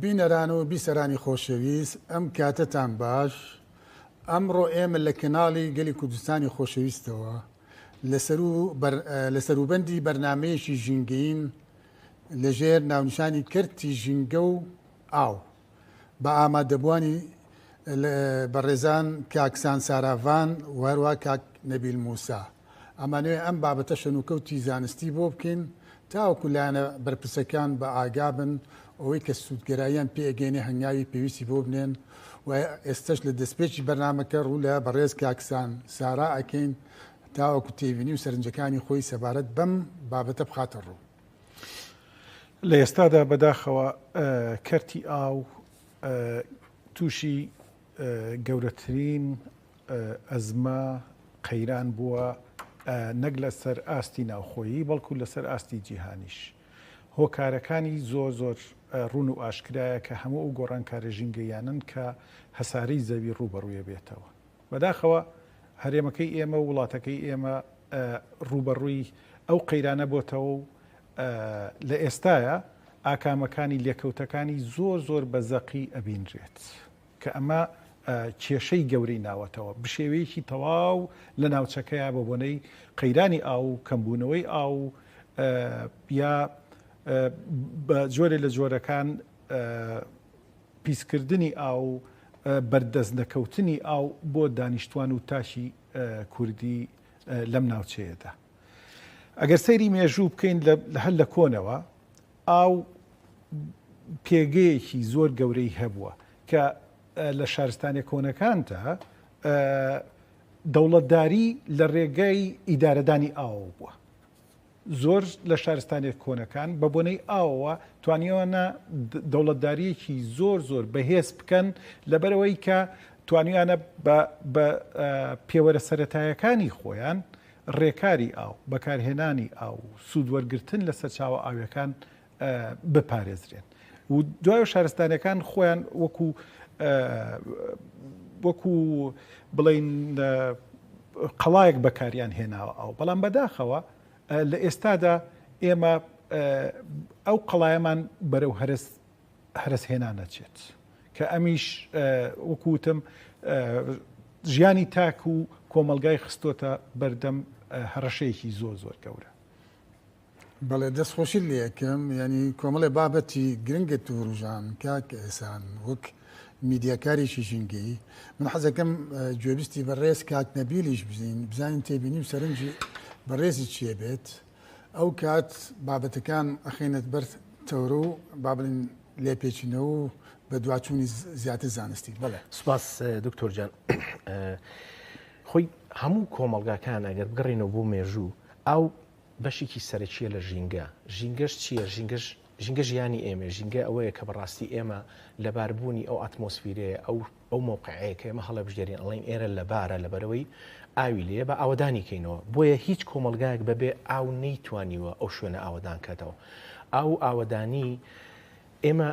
بینەران و بیسەرانی خۆشەویست ئەم کاتەتان باش ئەمڕۆ ئێمە لە کەناڵی گەلی کوردستانی خۆشەویستەوە لە سەروبەندی بەرنمەیەکی ژینگەین لەژێر ناونیشانی کەرتی ژینگە و ئاو بە ئامادەبووانی بەڕێزان کاک سان ساراڤان و هەروە کاک نەبیل موسا ئەمانەوێ ئەم بابەتە شەنوکەوتی زانستی بۆ بکەین تاوەکو لایەنە بەرپرسەکان بە ئاگا بن ئەوەی کە سوودگەراییان پێ ئەگەینێ هەنگاوی پێویستی بۆ بنێن و ئێستەش لە دەستپێکی بەرنامەکە ڕوو لە بەڕێز کاک سان سارا ئەکەین تاوەکو تێبینی و سەرنجەکانی خۆی سەبارەت بەم بابەتە بخاتە ڕوو. لە ئێستادا بەداخەوە کەرتی ئاو تووشی گەورەترین ئەزمە، قەیران بووە نەک لەسەر ئاستی ناوخۆیی بەڵکو لەسەر ئاستی جیهانیش. هۆکارەکانی زۆر زۆر ڕوون و ئاشکرایە کە هەموو ئەو گۆڕانکارە ژینگەییانەن کە هەسارەی زەوی ڕووبەڕووی بێتەوە. بەداخەوە هەرێمەکەی ئێمە و وڵاتەکەی ئێمە ڕووبەڕووی ئەو قەیرانە بۆتەوە و لە ئێستایا ئاکامەکانی لێکەوتەکانی زۆر زۆر بە زەقی ئەبینرێت. کە ئەمە کێشەی گەورەی ناوەتەوە بشێوەیەکی تەواو لە ناوچەکەیا بە بۆنەی قەیرانی ئاو و کەمبوونەوەی ئاو یا بە جۆرێ لە جۆرەکان پیسکردنی ئاو و بەردەست نەکەوتنی ئاو بۆ دانیشتوان و تاکی کوردی لەم ناوچەیەدا. ئەگەر سەیری مێژوو بکەین لە هەر لە کۆنەوە ئاو پێگەیەکی زۆر گەورەی هەبووە کە لە شارستانە کۆنەکاندا دەوڵەتداری لە ڕێگەی ئیدارەدانی ئاوەوە بووە. زۆر لە شارستانیەت کۆنەکان بە بۆنەی ئاوەوە توانیویانە دەوڵەتدارییەکی زۆر زۆر بەهێز بکەن لەبەرئەوەی کە توانیویانە بە پێوەرە سەرەتایەکانی خۆیان ڕێکاری ئاو، بەکارهێنانی ئاو و سوودوەرگرتن لە سەرچاوە ئاویەکان بپارێزرێن و دوای شارستانەکان خۆیان وەکو وەکو بڵین قەڵایەک بەکاریان هێناوە ئاو بەڵام بەداخەوە لە ئێستادا ئێمە ئەو قەڵایەمان بەرەو هەرس هەرەسهێنان ئەچێت کە ئەمیش وەکو وتم ژیانی تاک و کۆمەڵگای خستۆتە بەردەم هەڕەشەیەکی زۆر زۆر گەورە. بەڵێ دەست خۆشیت لێ ئەکەم یانی کۆمەڵێ بابەتی گرنگت وروژان کاک ئێسان وەک میدیاکارێکی ژینگەیی من حەزەکەم گوێبیستی بەڕێز کاک نەبیلیش بزین بزانین تێبینی و سەرنجی بەڕێزی چیە بێت ئەو کات بابەتەکان ئەخەینەت بەر تەورە و با بڵێین لێپێچینەوە و بەدواچوونی زیاتر زانستی. بەڵێ. سوپاس دکتۆر جان. خۆی هەموو کۆمەڵگاکان ئەگەر بگەڕێینەوە بۆ مێژوو ئاو بەشێکی سەرەکیە لە ژینگە. ژینگەش چییە؟ ژینگەش ژینگە ژیانی ئێمەیە. ژینگە ئەوەیە کە بەڕاستی ئێمە لەباربوونی ئەو ئەتمۆسفیرەیە، ئەو ئەو مەوقعەیە کە ئێمە هەڵێبژێرین ئەڵێین ئێرە لەبارە لەبەرئەوەی ئاوی لێیە با ئاوەدانی کەینەوە. بۆیە هیچ کۆمەڵگایەک بەبێ ئاو نەیتوانیوە ئەو شوێنە ئاوەدان کاتەوە. ئاو و ئاوەدانی ئێمە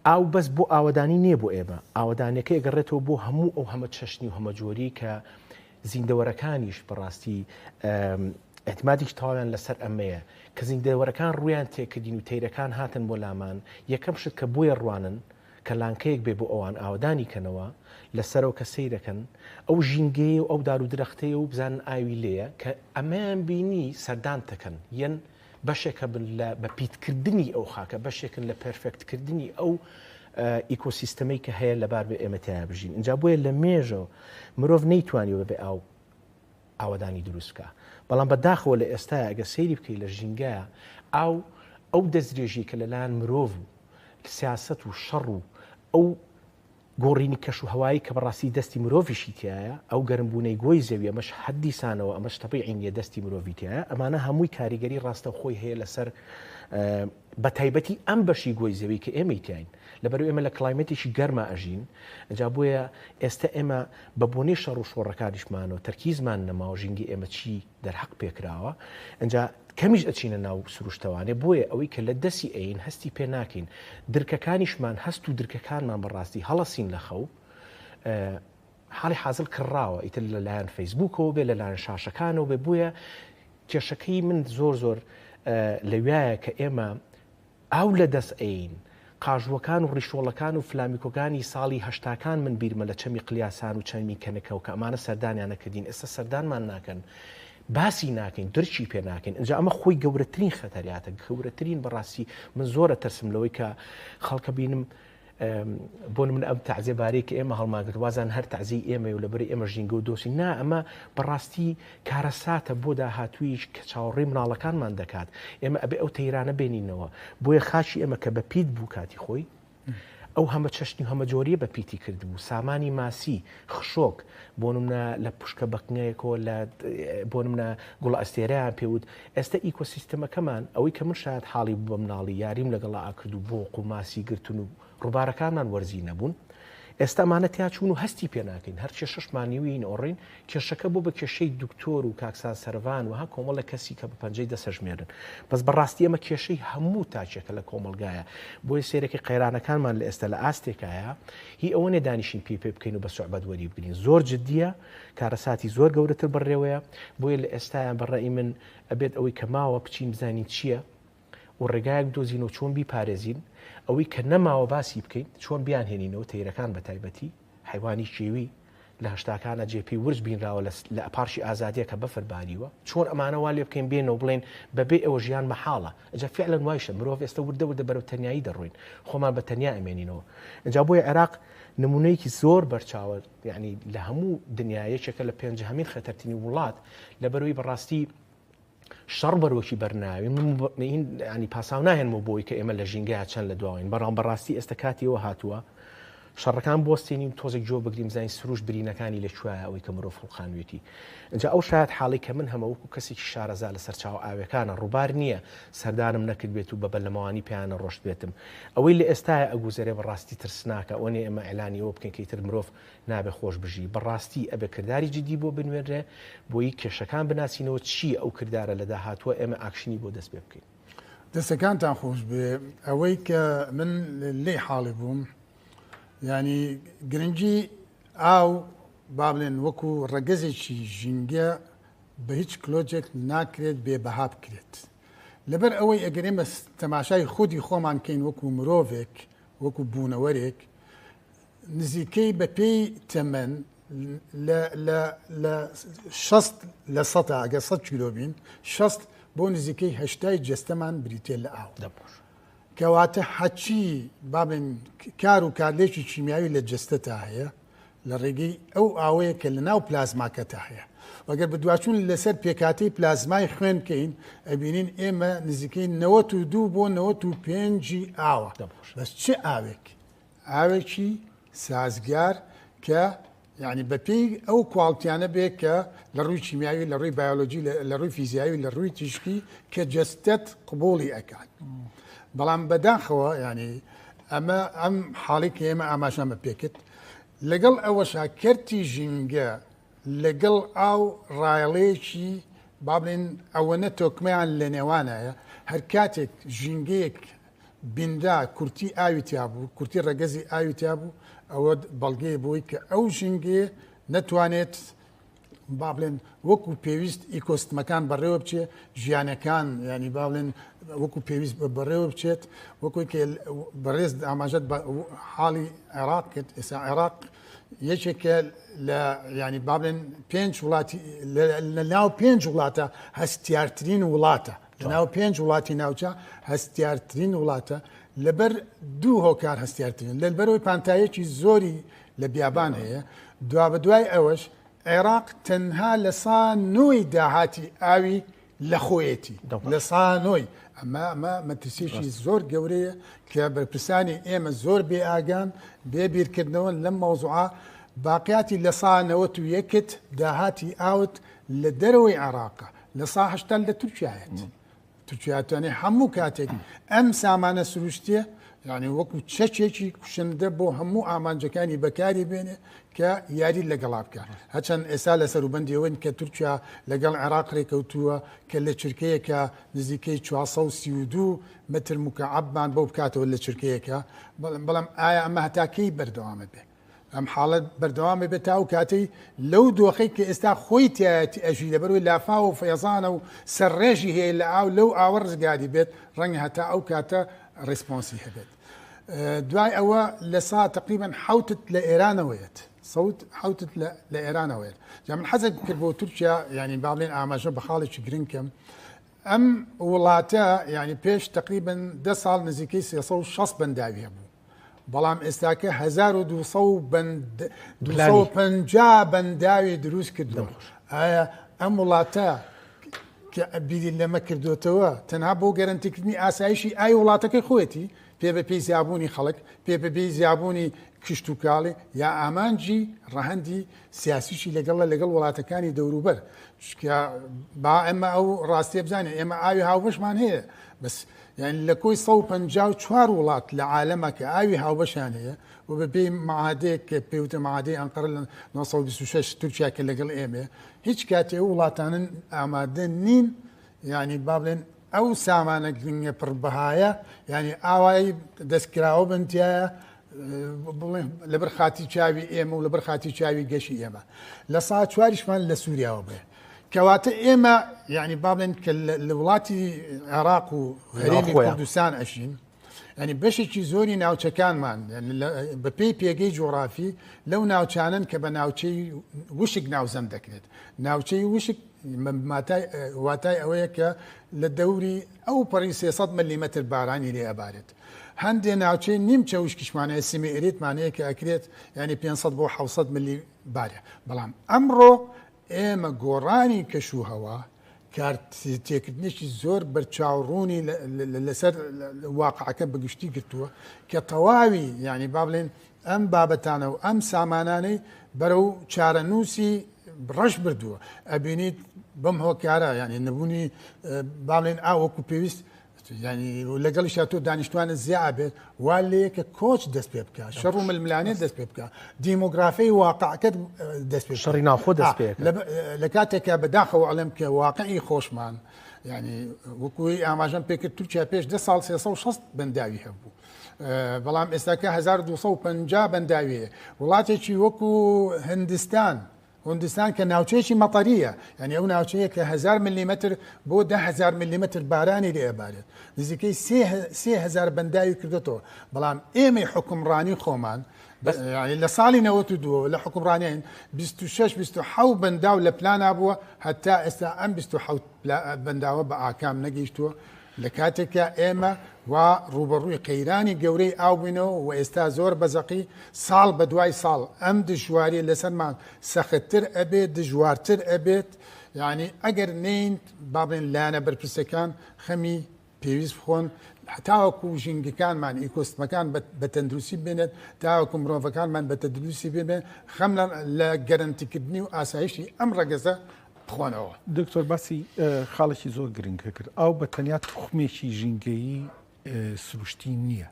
ئاو بەس بۆ ئاوەدانی نییە بۆ ئێمە، ئاوەدانیەکەی ئەگەڕێتەوە بۆ هەموو ئەو هەمە چەشنی و هەمەجۆری کە زیندەوەرەکانیش بەڕاستی ئیعتمادێکی تەواویان لەسەر ئەمەیە کە زیندەوەرەکان ڕوویان تێکردین و تەیرەکان هاتن بۆ لامان یەکەم شت کە بۆیە ڕوانن کە لانکەیەک بێ بۆ ئەوان ئاوەدانی کەنەوە لەسەرەوە کە سەیرەکەن ئەو ژینگەیە و ئەو دار و درەختەیە و بزانن ئاوی لێیە کە ئەمەیان بینی سەردان تەکەن یەن بەشێکە بن لە بە پیتکردنی ئەو خاکە، بەشێکن لە پێرفێکتکردنی ئەو ئیکۆسیستەمەی کە هەیە لەبار بێ ئێمە تیایا بژین. ئینجا بۆیە لە مێژەوە مرۆڤ نەیتوانیوە بەبێ ئاو ئاوەدانی دروست بکا. بەڵام بە داخەوە لە ئێستایا ئەگەر سەیری بکەی لە ژینگەیا ئاو ئەو دەستدرێژیەی کە لەلایەن مرۆڤ و سیاسەت و شەڕ و ئەو گۆڕینی کەش و هەوایی کە بەڕاستی دەستی مرۆڤیشی تیایە، ئەو گەرمبوونەی گۆی زەوی ئەمەش هەر دیسانەوە ئەمەش تەبیعی نییە دەستی مرۆڤی تیایە، ئەمانە هەمووی کاریگەری ڕاستەوخۆی هەیە لەسەر بە تایبەتی ئەم بەشی گۆی زەوی کە ئێمەی تیاین لەبەرو ئێمە لە climate ێکی گەرما ئەژین جا بۆیە ئێستا ئێمە بە بۆنەی شەڕ و شۆڕەکانیشمانەوە تەرکیزمان نەماوە ژینگەی ئێمە چی دەرحەق پێکراوە ئەجا کەمیش ئەچینە ناو سروشتەوانێ بۆیە ئەوەی کە لە دەسی ئەین هەستی پێ ناکەین درکەکانیشمان هەست و درکەکانمان بەڕاستی هەڵەسین لە خەو حاڵی حازل کڕاوە ئیتر لەلایەن فەیسبوکەوە بێ لەلایەن شاشەکانەوە بێ بۆیە کێشەکەی من زۆر زۆر لەویایە کە ئێمە ئاو لە دەست ئەین. قاژووەکان و ڕیشۆڵەکان و فلامیکۆکانی ساڵی هەشتاکان من بیرمە لە چەمی قلیاسان و چەمی کەنکەوە کە ئەمانە سەردانیان نەکردین ئێستا سەردانمان ناکەن باسی ناکەین درکی پێ ناکەین ئینجا ئەمە خۆی گەورەترین خەتەریاتە گەورەترین بەڕاستی من زۆرە ترسم لەوەی کە خەڵکە بینم بۆ من ئەم تەعزیە بارەی کە ئێمە هەڵمانگرت وازان هەر تەعزیەی ئێمەیە و لەبەری ئێمە ژینگە و دۆستی نا ئەمە بەڕاستی کارەساتە بۆ داهاتوویش کە چاوەڕێی مناڵەکانمان دەکات ئێمە ئەبێ ئەو تەیرانە بێنینەوە بۆیە خاکی ئێمە کە بە پیت بوو کاتی خۆی ئەو هەمە چەشنی و هەمەجۆریە بە پیتی کردبوو سامانی ماسی خشۆک بۆ نمونە لە پشکە بەکنەیەکەوە لە بۆ نمونە گوڵە ئەستێرەیان پێوت ئێستا ئیکۆسیستمەکەمان ئەوەی کە من شایەت حاڵی بوو بە مناڵی یاریم لەگەڵا ئەکرد و بۆق و ماسی گرتن و ڕووبارەکانمان وەرزی نەبوون ئێستا ئەمانە تیا چوون و هەستی پێ ناکەین هەر کێشەشمان نیوین ئۆڕین کێشەکە بۆ بە کێشەی دکتۆر و کاکسان سەرڤان وها کۆمەڵە کەسی کە بە پەنجەی دەسەژمێرن بەس بەڕاستی ئەمە کێشەی هەموو تاکێکە لە کۆمەڵگایە بۆیە سێرەکی قەیرانەکانمان لە ئێستا لە ئاستێکایە هی ئەوە نیە دانیشین پێی پێ بکەین و بە سوعبەت وەری بگرین زۆر جدیە کارەساتی زۆر گەورەتر بەڕێوەیە بۆیە لە ئێستایان بە ڕەئی من ئەبێت ئەوەی کە ماوە بچین بزانین چییە و ڕێگایەک بدۆزینەوە چۆن بیپارێزین ئەوەی کە نەماوە باسی بکەین چۆن بیانهێنینەوە تەیرەکان بە تایبەتی حەیوانی کێوی لە هەشتاکانە جێ پێی ورچ بینراوە لە پارکی ئازادیە کە بەفر باریوە چۆن ئەمانە وا لێ بکەین بێنەوە بڵێن بەبێ ئێوە ژیان مەحاڵە ئەجا فعلەن وایشە مرۆڤ ئێستا وردە وردە بەرەو تەنیایی دەڕۆین خۆمان بە تەنیا ئەمێنینەوە ئەجا بۆیە عێراق نمونەیەکی زۆر بەرچاوە یعنی لە هەموو دنیا یەکێکە لە پێنجهەمین خەتەرترین وڵات لەبەرەوەی بەڕاستی شەڕ بەرۆکی بەرناوی ینی پاساو ناهێنمەوە بۆی کە ئێمە لە ژینگەیە چەند لە دواوین بەڕام بەڕاستی ئێستا کاتی ئەوە هاتووە شەڕەکان بۆستێنین تۆزێک جۆ بگریم زانین سروش برینەکانی لە کوایە ئەوەی کە مرۆڤ خوڵقانوێتی ئینجا ئەو شایەت حاڵی کە من هەمە وەکو کەسێکی شارەزا لە سەرچاوە ئاوێکانە ڕووبار نییە سەردانم نەکرد بێت و بە بەلەمەوانی پێیانە ڕۆشت بێتم ئەوەی لە ئێستاە ئەگوزەرێ بەڕاستی ترسناکە ئەوە نیە ئێمە ئیعلانی ئەوە بکەین کە ئیتر مرۆڤ نابێ خۆش بژی بەڕاستی ئەبێ کرداری جدی بۆ بنوێنرێ بۆیی کێشەکان بناسینەوە چییە ئەو کردارە لە داهاتووە ئێمە ئاکشنی بۆ دەست پێ بکەین. دەستەکانتان خۆش بێ ئەوەی کە من لێی حاڵی بووم یعنی گرنگی ئاو با بڵێن وەکو ڕەگەزێکی ژینگە بە هیچ کلۆجێک ناکرێت بێ بەها بکرێت لەبەر ئەوەی ئەگەر ئێمە تەماشای خودی خۆمان کەین وەکو مرۆڤێک وەکو بوونەوەرێک نزیکەی بە پێی تەمەن لە لە لە 60 لە سەتا ئەگەر 100 کیلۆ بین 60 بۆ نزیکەی هەشتای جەستەمان بریتە لە ئاو دەبوو کەواتە هەچی با بڵێین کار و کارلێکی کیمیاوی لە جەستەتا هەیە لە ڕێگەی ئەو ئاوەیە کە لە ناو پلازماکەتا هەیە. وەگەر بەدواچوون لەسەر پێکهاتەی پلازمای خوێن بکەین ئەبینین ئێمە نزیکەی 92 بۆ 95 ئاوە. بەس چ ئاوێک؟ ئاوێکی سازگار کە یعنی بەپێی ئەو کواڵتیانە بێ کە لە ڕووی کیمیاوی لە ڕووی بایۆلۆجی لە ڕووی فیزیاوی لە ڕووی تیشکی کە جەستەت قبوڵی ئەکات بەڵام بەداخەوە ینی ئەمە ئەم حاڵی کە ئێمە ئاماژەمە پێکرد لەگەڵ ئەوەشا کەرتی ژینگە لەگەڵ ئاو ڕایەڵەیەکی با بڵێن ئەوەنە تۆکمەیان لە نێوانایە هەر کاتێک ژینگەیەک بینرا کورتی ئاوی تیا بوو، کورتی ڕەگەزی ئاوی تیا بوو، ئەوە بەڵگەیە بۆی کە ئەو ژینگەیە نەتوانێت با بڵێن وەکو پێویست ئیکۆستمەکان بەڕێوە بچێ، ژیانەکان ینی با بڵێن وەکو پێویست بەڕێوە بچێت، وەکوی کە بەڕێز ئاماژەت بە حاڵی عێراق کرد، ئێستا عێراق یەکێکە لە ینی با بڵێن پێنج وڵاتی لە ناو پێنج وڵاتە هەستیارترین وڵاتە. لەناو پێنج وڵاتی ناوچە هەستیارترین وڵاتە لەبەر دوو هۆکار هەستیارترین لەبەرەوەی پانتایەکی زۆری لە بیابان هەیە دوابەدوای ئەوەش عێراق تەنها لە سا نۆی داهاتی ئاوی لە خۆیەتی لە سا نۆی ئەمە ئەمە مەترسیەکی زۆر گەورەیە کە بەرپرسانی ئێمە زۆر بێ ئاگان بێ بیرکردنەوە لەم مەوزوعە باقیاتی لە سا نەوەت و یەکت داهاتی ئاوت لە دەرەوەی عێراقە لە سا 80 لە تورکیایەت تورکیا توانێت هەموو کاتێک ئەم سامانە سروشتیە یعنی وەکو چەکێکی کوشندە بۆ هەموو ئامانجەکانی بەکاری بێنێ کە یاری لەگەڵا بکە هەچەند ئێستا لە سەروبەندیەوەن کە تورکیا لەگەڵ عێراق ڕێکەوتووە کە لە چرکەیەکە نزیکەی 432 متر مکعبمان بۆ بکاتەوە لە چرکەیەکە بەڵام ئایا ئەمە هەتاکەی بەردەوامە بێ ئەم حاڵەت بەردەوام بێت تا ئەو کاتەی لەو دۆخەی کە ئێستا خۆی تایەتی ئەژی لەبەرەوەی لافاو و فەیەزانە و سەرڕێژی هەیە لە ئاو لەو ئاوە ڕزگاری بێت ڕەنگە هەتا ئەو کاتە ڕیسپۆنسی هەبێت. دوای ئەوە لە سا تقریبا حوتت لە ئێرانەوەیەت سەوت حوتت لە ئێرانەوەیەت جا من حەزێک کرد بۆ تورکیا یعنی با بڵێن ئاماژە بە خاڵێکی گرنگ کەم ئەم وڵاتە یعنی پێش تقریبا دە ساڵ نزیکەی 360 بەنداوی هەبوو بەڵام ئێستاکە 1250 بەنداوی دروست کردووە ئایا ئەم وڵاتە کە بیری لەمە کردوێتەوە تەنها بۆ گەرەنتیکردنی ئاسایشی ئای وڵاتەکەی خۆیەتی پێ بە پێی زیابوونی خەڵک پێ بە پێی زیابوونی کشتوکاڵی یا ئامانجی ڕەهەندی سیاسیشی لەگەڵە لەگەڵ وڵاتەکانی دەوروبەر چونکە با ئێمە ئەو ڕاستیە بزانین ئێمە ئاوی هاوبەشمان هەیە بەس یعنی لە کۆی 154 وڵات لە عالەمە کە ئاوی هاوبەشیان هەیە و بە پێی معادەیەک کە پێوتە معادەی ئەنقەرە لە 926 تورکیا کە لەگەڵ ئێمە هیچ کاتێ ئەو وڵاتانن ئامادە نین یعنی با بڵێن ئەو سامانە گرنگە پڕ بەهایە یعنی ئاوایی دەستکراوە بن تایە بڵێن لەبەر خاتی چاوی ئێمە و لەبەر خاتی چاوی گەشی ئێمە لە سا چواریشمان لە سووریاوە بێ کەواتە ئێمە یعنی با بڵێن کە لە وڵاتی عێراق و هەرێمی کوردستان ئەژین ینی بەشێکی زۆری ناوچەکانمان بە پێی پێگەی جۆرافی لەو ناوچانن کە بە ناوچەی وشک ناوزەند دەکرێت ناوچەی وشک واتای ئەوەیە کە لە دەوری ئەو پەڕی 300 ملیمەتر بارانی لێ ئەبارێت هەندێ ناوچەی نیمچە وشکیشمان هەیە semi arid مان هەیە کە ئەکرێت یعنی 500 بۆ 700 ملی بارێ بەڵام ئەمڕۆ ئێمە گۆڕانی کەش و هەوا کارتێکردنێکی زۆر بەرچاوڕوونی لەسەر واقعەکە بەگشتی گرتووە کە تەواوی یعنی با بڵێن ئەم بابەتانە و ئەم سامانانەی بەرەو چارەنووسی ڕەش بردووە ئەبینیت بەم هۆکارە یعنی نەبوونی با بڵێن ئاو وەکو پێویست یانی لەگەڵیشا تۆ دانیشتوانت زیا بێت وا لێیە کە کۆچ دەست پێ بکە شەڕ و ململانێ دەست پێ بکە دیمۆگرافی واقعەکەت دەست پێ شەڕی ناوخۆ دەست پێ لە کاتێکا بەداخەوە ئەڵێم کە واقعی خۆشمان یعنی وەکوی ئاماژەم پێکرد تورکیا پێش ده ساڵ 360 بەنداوی هەبوو بەڵام ئێستاکە 1250 بەنداوی هەیە وڵاتێکی وەکو هندستان هندستان کە ناوچەیەکی مەتەرییە، یانی ئەو ناوچەیە کە هەزار ملیمەتر بۆ 10,000 ملیمەتر بارانی لێ ئەبارێت، نزیکەی 3000 بەنداوی کردۆتەوە، بەڵام ئێمەی حوکمڕانی خۆمان لە ساڵی 92 لە حوکمڕانیین 26 27 بەنداو لە پلانا بووە، هەتا ئێستا ئەم 27 بەنداوە بە ئاکام نەگەیشتووە. لە کاتێکا ئێمە وا ڕووبەڕووی قەیرانی گەورەی ئاو بووینەوە و ئێستا زۆر بە زەقی ساڵ بە دوای ساڵ ئەم دژواریە لەسەرمان سەختتر ئەبێت، دژوارتر ئەبێت، یانی ئەگەر نەین با بڵێن لایەنە بەرپرسەکان خەمی پێویست بخۆن تاوەکو ژینگەکانمان ئیکۆسیستمەکان بە تەندروستی بمێنێت، تاوەکو مرۆڤەکانمان بە تەندروستی بمێنێت، خەم لە گەرەنتیکردنی و ئاسایشی ئەم ڕەگەزە بخۆنەوە. دکتۆر باسی خاڵێکی زۆر گرنگە کرد ئاو بە تەنیا توخمێکی ژینگەیی سروشتی نییە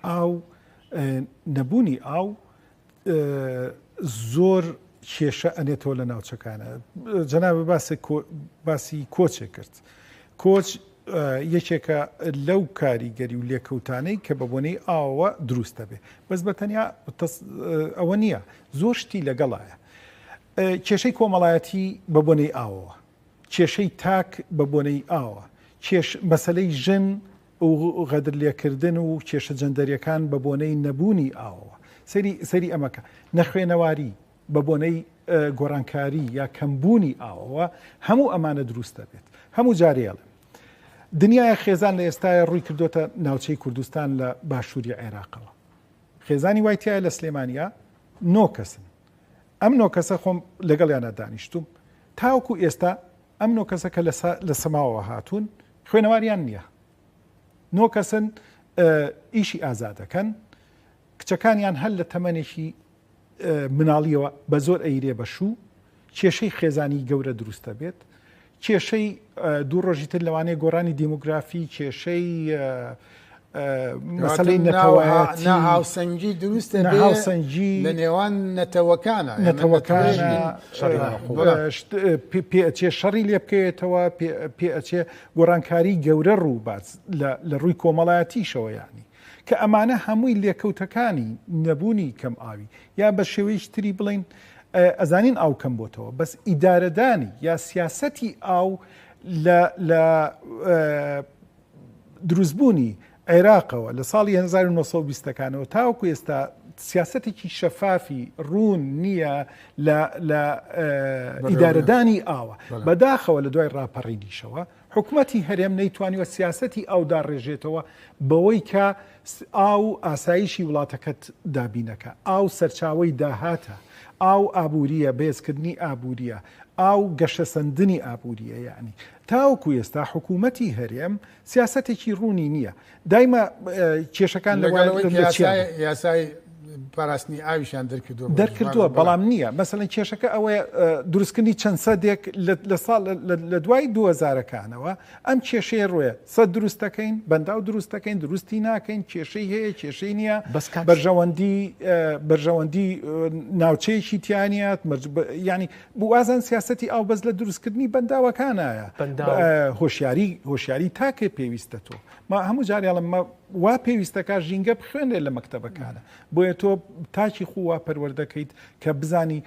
ئاو نەبوونی ئاو زۆر کێشە ئەنێتەوە لە ناوچەکانە جەنابە باسی باسی کۆچێک کرد کۆچ یەکێکە لەو کاریگەری و لێکەوتانەی کە بە بۆنەی ئاوە دروست دەبێ بەس بە تەنیا ئەوە نییە زۆر شتی لەگەڵایە کێشەی کۆمەڵایەتی بە بۆنەی ئاوەوە، کێشەی تاک بە بۆنەی ئاوە، کێش مەسەلەی ژن و غەدر لێکردن و کێشە جەندەریەکان بە بۆنەی نەبوونی ئاوەوە. سەیری سەیری ئەمە کە نەخوێنەواری بە بۆنەی گۆڕانکاری یا کەمبوونی ئاوەوە هەموو ئەمانە دروست دەبێت. هەموو جارێ ئەڵێم دنیایە خێزان لە ئێستایا ڕووی کردۆتە ناوچەی کوردستان لە باشووری عێراقەوە. خێزانی وای تایە لە سلێمانیا نۆ کەسن. ئەم نۆ کەسە خۆم لەگەڵیانا دانیشتوم تاوەکو ئێستا ئەم نۆ کەسە کە لە سەماوەوە هاتوون خوێنەواریان نییە نۆ کەسن ئیشی ئازادەکەن کچەکانیان هەر لە تەمەنێکی مناڵیەوە بە زۆر ئەیرێ بە شوو کێشەی خێزانی گەورە دروستە بێت کێشەی دوو ڕۆژی تر لەوانەیە گۆڕانی دیموگرافی کێشەی مەسەلەی نەتەوایەتی ناهاوسەنگی دروستە ناهاوسەنگی لە نێوان نەتەوەکانە نەتەوەکانە پێ ئەچێ شەڕی لێ بکەوێتەوە پێ ئەچێ گۆڕانکاری گەورە ڕووبات لە ڕووی کۆمەڵایەتیشەوە یعنی کە ئەمانە هەمووی لێکەوتەکانی نەبوونی کەم ئاوی یا بە شێوەیەکی تری بڵێین ئەزانین ئاو کەم بۆتەوە بەس ئیدارەدانی یا سیاسەتی ئاو لە لە دروستبوونی عێراقەوە لە ساڵی 1920 ەکانەوە تاوەکو ئێستا سیاسەتێکی شەفافی ڕوون نییە لە لە ئیدارەدانی ئاوە. بەداخەوە لە دوای ڕاپەڕینیشەوە حکومەتی هەرێم نەیتوانیوە سیاسەتی ئاو داڕێژێتەوە بەوەی کە ئاو ئاسایشی وڵاتەکەت دابینەکا، ئاو سەرچاوەی داهاتە، ئاو ئابوورییە، بەهێزکردنی ئابوورییە، ئاو گەشەسەندنی ئابوورییە، یەعنی تاوەکو ئێستا حکومەتی هەرێم سیاسەتێکی ڕوونی نییە. دایمە کێشەکان لەگەڵ ئەوەی کە یاسای پاراستنی ئاویشیان دەرکردووە دەرکردووە بەڵام نییە مەسەلەن کێشەکە ئەوەیە دروستکردنی چەند سەدێک لە ساڵ لە دوای دووەزارەکانەوە ئەم کێشەیە ڕوێ سەد دروست دەکەین بەنداو دروست دەکەین دروستی ناکەین کێشەی هەیە کێشەی نییە بەس کاک بەرژەوەندی بەرژەوەندی ناوچەیەکی تیانە ینی بوازان سیاستی ئاو بەس لە دروستکردنی بەنداوەکانایە هۆشیاری هۆشیاری تاکێ پێویستە تۆ ما هەموو جارێ ئەڵێم ما وا پێویستەکە ژینگە بخوێنرێت لە مەکتەبەکانە بۆیە تۆ تاکی خۆ وا پەروەردەکەیت کە بزانی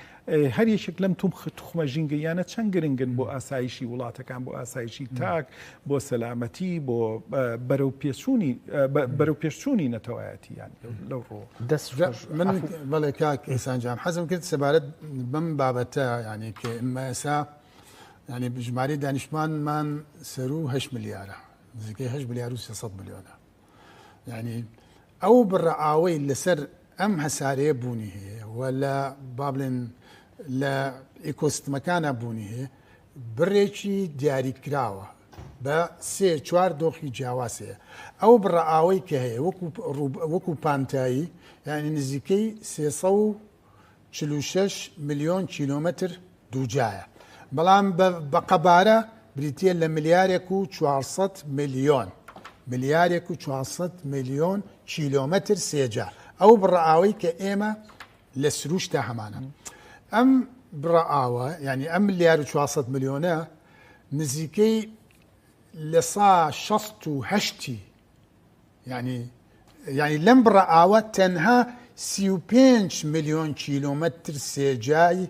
هەر یەکێک لەم توم توخمە ژینگەیانە چەند گرنگن بۆ ئاسایشی وڵاتەکان بۆ ئاسایشی تاک بۆ سەلامەتی بۆ بەرەو پێچوونی بەرەو پێشچوونی نەتەوایەتی یان لەو ڕۆ دەست من بەڵێ کاک ئێسان جان حەزم کرد سەبارەت بەم بابەتە یعنی کە ئێمە ئێسا یعنی ژمارەی دانیشتوانمان سەروو 8 ملیارە نزیکەی 8 ملیار و 300 ملیۆنە یعنی ئەو بڕە ئاوەی لەسەر ئەم هەسارەیە بوونی هەیە و لە با بڵێن لە ئیکۆسیستمەکانە بوونی هەیە بڕێکی دیاریکراوە بە سێ چوار دۆخی جیاواز هەیە ئەو بڕە ئاوەی کە هەیە وەکو وەکو پانتایی یعنی نزیکەی 346 ملیۆن کیلۆمەتر دووجایە بەڵام بە قەبارە بریتییە لە ملیارێک و 400 ملیۆن ملیارێک و 400 ملیۆن کیلۆمەتر سێجا ئەو بڕە ئاوەی کە ئێمە لە سروشتا هەمانە ئەم بڕە ئاوە یعنی ئەم ملیار و 400 ملیۆنە نزیکەی لە سا 68 یعنی یعنی لەم بڕە ئاوە تەنها 35 ملیۆن کیلۆمەتر سێجای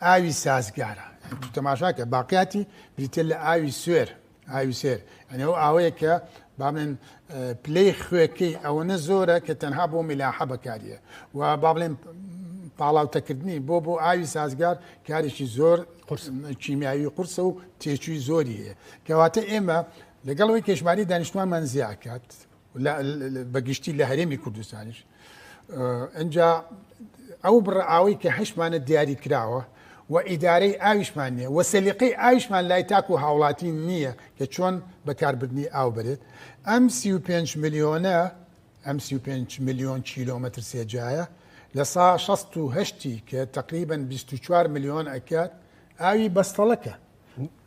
ئاوی سازگارە تو تەماشاکە باقیاتی بریتە لە ئاوی سوێر ئاوی سێر یعنی ئەو ئاوەیە کە با بڵێن پلەی خوێکەی ئەوەنە زۆرە کە تەنها بۆ میلاحە بەکاریە و با بڵێن پاڵاوتەکردنی بۆ بۆ ئاوی سازگار کارێکی زۆر کیمیاوی قورسە و تێچووی زۆری هەیە کەواتە ئێمە لەگەڵ ئەوەی کە ژمارەی دانیشتوانمان زیاکات بە گشتی لە هەرێمی کوردستانیش ئەجا ئەو بڕە ئاوەی کە هەشمانە دیاری کراوە و ئیدارەی ئاویشمان نییە و سەلیقەی ئاویشمان لای تاک و هاوڵاتی نییە کە چۆن بەکاربردنی ئاو بەرێت ئەم 35 ملیۆنە ئەم 35 ملیۆن کیلۆمەتر سێجایە لە سا 68 کە تقریبا 24 ملیۆن ئەکات ئاوی بەستەڵەکە